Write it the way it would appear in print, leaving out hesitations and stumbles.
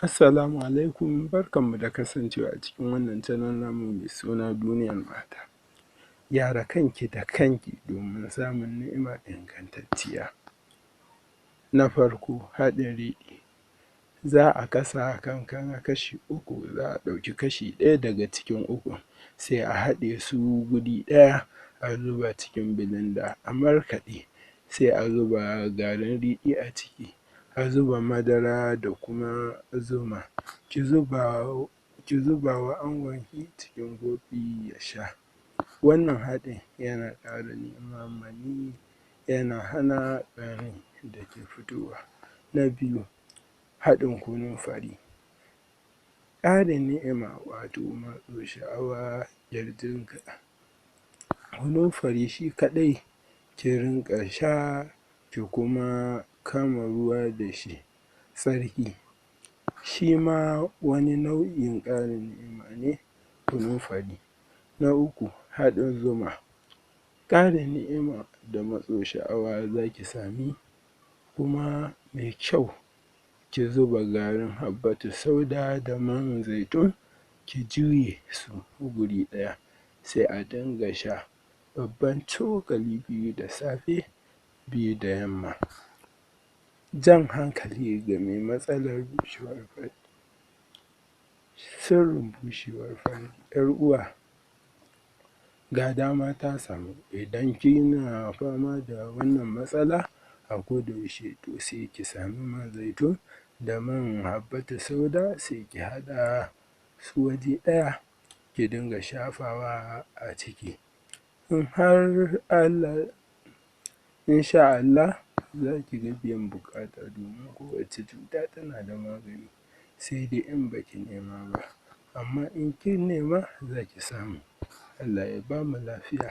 Assalamu alaikum, barkanmu da kasancewa a cikin wannan channel namu mai suna duniyar mata. Gyara kanki da kanki domin samun ni'ima ingantacciya. Na farko haɗin riɗi, za a kasa kankana kashi uku, za a ɗauki kashi ɗaya daga cikin ukun sai a haɗe su guri ɗaya a zuba cikin blender a markaɗe, sai a zuba garin riɗi a ciki, a zuba madara da kuma zuma, ki zubawa angonki cikin kofi ya sha. Wannan haɗin yana ƙara ni'iman maniyyi, yana hana ƙwari dake fitowa. Na biyu haɗin kanumfari, ƙarin ni'ima wato matso sha'awa ƙirjinka, kanumfari shi kaɗai ki rinƙa sha ki kuma kama ruwa da shi. Tsarki shima wani nau'in ƙarin ni'ima ne kanumfari. Na uku haɗin zuma, ƙarin ni'ima da matso sha'awa zaki sami kuma mai kyau, ki zuba garin habbatus sauda da man zaitun ki juye su guri ɗaya, sai a dinga sha babban cokali biyu da safe biyu da yamma. Jan hankali ga mai matsalar bushewar farji, sirrin bushewar farji, ‘yar uwa ga dama ta samu idan kina fama da wannan matsala a koda yaushe to sai ki samu man zaitun da man habbatus sauda sai ki haɗa su waje ɗaya ki dinga shafawa a ciki, in har Allah insha Allah zaki ga biyan buƙata domin kowacce cuta tana da magani sai dai in baki nema ba, amma in kin nema zaki samu. Allah ya bamu lafiya.